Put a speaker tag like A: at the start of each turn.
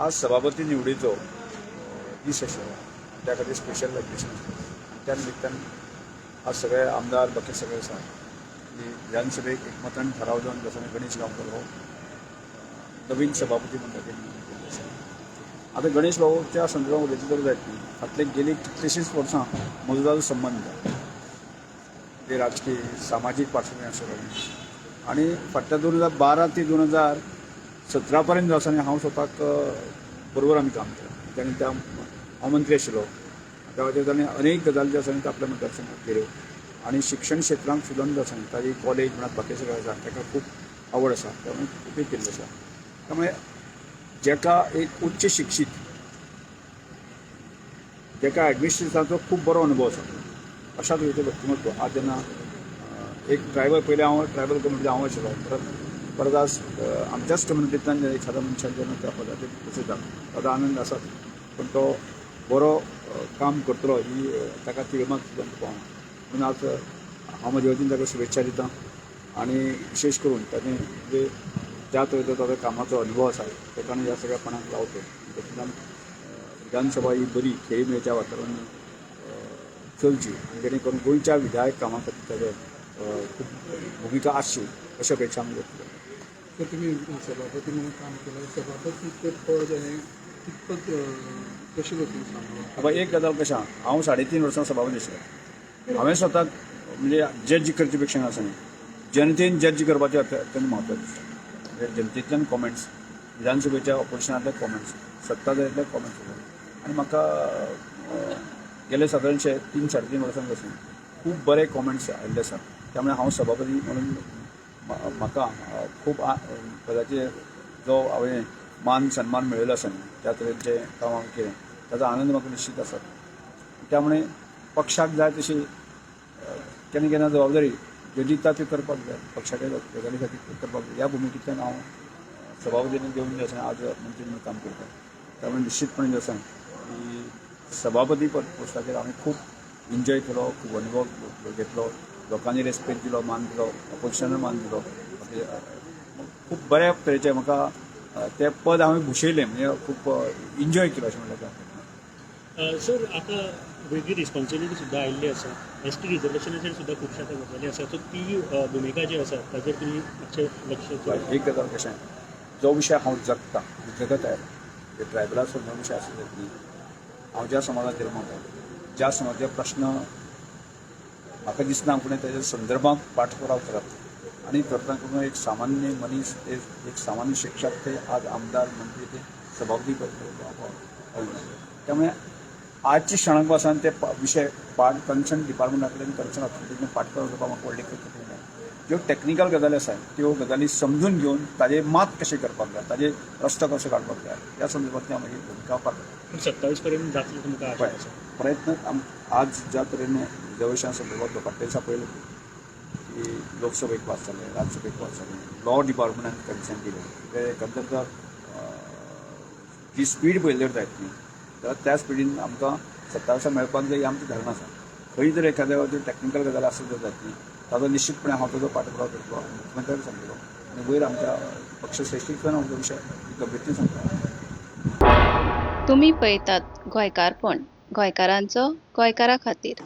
A: आज सभापती निवडीचो दीस आशिल्लो. त्या खातीर स्पेशल अधिवेशन आसलें आनी त्या निमित्तान आज सगळे आमदार, बाकी सगळे आसा की विधानसभेक एकमतान ठराव जावन जसो गणेश गांवकर हो नवीन सभापती म्हणटा ते निवडून केल्ले आसा. आतां गणेश बाबूच्या संदर्भात उलयता तर जायत न्ही, फाटले गेली कितलीशींच वर्सां म्हजो ताजो संबंद ते राजकीय, सामाजीक पार्श्वभूमी आशिल्लो आनी फाटल्या 2012 ते 2017 पर्यंत जो आसा न्ही, हांव स्वताक बरोबर आमी काम केलां. ताणें त्या हांव मंत्री आशिल्लो त्या खातीर ताणें अनेक गजाली ज्यो आसा न्ही, त्यो आपल्या मतदारसंघात केल्यो आनी शिक्षण क्षेत्रांत सुद्दां जो आसा न्ही, ताजी कॉलेज म्हणात, बाकी सगळें आसा, ताका खूब आवड आसा, त्यामुळे खूब केल्लें आसा. त्यामुळे जेका एक उच्च शिक्षीत, जेका एडमिनिस्ट्रेशनाचो खूब बरो अनुभव आसा, अशा तरेचें व्यक्तिमत्व आज जेन्ना एक ट्रायबल, पयलें हांव ट्रायबल कम्युनिटी हांव आशिल्लो, परत परत आज आमच्याच कम्युनिटींतल्यान जेन्ना एखाद्या मनशान जेन्ना त्या पदाचेर बसयता, ताजो आनंद आसाच, पूण तो बरो काम करतलो ही ताका तिळमात सुद्दां पावना. म्हणून आज हांव म्हजे वतीन ताका शुभेच्छा दिता आनी विशेश करून ताणें म्हणजे ज्या तरेचो ताजो कामाचो अनुभव आसा, ताका ह्या सगळ्या पणाक लावतो. तातूंतल्यान विधानसभा ही बरी खेळमेळच्या वातावरण चलची आनी जेणे करून गोंयच्या विधायक कामा खातीर ताजो खूब भुमिका आसची, अशी अपेक्षा आमी व्यक्त करता.
B: तर तुम्ही सभापती म्हणून काम केलं. सभापतीचे पद हें कितपत कशें गतीन सांबाळप?
A: आतां एक गजाल कशें आहा, हांव 3.5 वर्सां सभापती आशिल्लो. हांवें स्वताक म्हणजे जज करचे पेक्षा आसा न्ही, जनतेन जज करपाचें अत्यंत म्हत्वाचें दिसता. म्हणजे जनतेंतल्यान कॉमेंट्स, विधानसभेच्या ऑपोजिशनांतले कॉमेंट्स, सत्ताधाऱ्यांतले कॉमेंट्स आनी म्हाका गेले सादारणशे 3-3.5 वर्सां पासून खूब बरे कॉमेंट्स आयिल्ले आसात. त्यामुळे हांव सभापती म्हणून म्हाका खूब पदाचेर जो हांवें मान सन्मान मेळयलो आसा न्ही, त्या तरेचें काम हांवें केलें, ताजो आनंद म्हाका निश्चित आसा. त्यामुळे पक्षाक जाय तशी केन्ना केन्ना जबाबदारी ज्यो दिता त्यो करपाक जाय, पक्षाच्या गजाली खातीर करपाक जाय. ह्या भुमिकेंतल्यान हांव सभापतीने घेवन जे आसा, आज मंत्री म्हणून काम करता. त्यामुळे निश्चितपणे जे आसा की सभापती पद पोस्टाचेर हांवें खूब एन्जॉय केलो, खूब अनुभव घेतलो. लोकांनी रेस्पेक्ट दिलो, मान दिलो, ऑपोजिशनान मान दिलो. बाकी, खूब बऱ्या तरेचें म्हाका तें पद हांवें भुशयलें, म्हणजे खूब एन्जॉय केलो अशें म्हणल्यार जाता.
C: सर, आतां वेगळी रिस्पॉन्सिबिलिटी सुद्दां आयिल्ली आसा. एसटी रिजर्वेशनाचेर सुद्दां खुबश्या आतां गजाली आसा, सो ती भुमिका जी आसा ताजेर तुमी मातशें लक्ष
A: हय, एक गजाल कशें, जो विशय हांव जगता, जगत आयला, ट्रायबलाचो जो विशय आसा न्ही, हांव ज्या समाजात जल्माक आयलो, ज्या समाजाचे प्रश्न म्हाका दिसना फुडें ताच्या संदर्भात पाठपुराव करप आनी करता करून एक सामान्य मनीस, एक सामान्य शिक्षक ते आज आमदार, मंत्री ते सभापती पद पावूंक. त्यामुळे आजच्या क्षणाक पासून ते विशय पार्ट कन्सर्न डिपार्टमेंटा कडेन, कन्सर्न ऑथॉरिटीन पाठपुराव करपाक म्हाका व्हडली कठीण ना. ज्यो टॅक्निकल गजाली आसा, त्यो गजाली समजून घेवन ताजेर मात कशें करपाक जाय, ताजेर रस्तो कसो काडपाक जाय, ह्या संदर्भांतली म्हजी भुमिका पार
C: 27 पर्यंत जातलें तुमकां आशा आसा?
A: प्रयत्न आज ज्या तरेन रिजर्वेशना संदर्भात फाटल्या दिसा पळयलें की लोकसभेक पास जालें, राज्यसभेक पास जालें, लॉ डिपार्टमेंटान कन्सेंट दिलें. ते एकंदर जर जी स्पीड पळयली जायत न्ही, जाल्यार त्या स्पिडीन आमकां 27 मेळपाक जाय ही आमची धारणा आसा. खंय जर एखाद्या वेळार टॅक्निकल गजाल आसत जर जायत न्ही, ताजो निश्चितपणे हांव ताजो पाठपुराव करतलो, मुख्यमंत्र्याक सांगतलो आनी वयर आमच्या पक्षश्रेश्ठीक हांव तो विशय गंभीरतेन सांगतलो.
D: तुमी पळयतात गोंयकारपण, गोंयकारांचो गोंयकारा खातीर.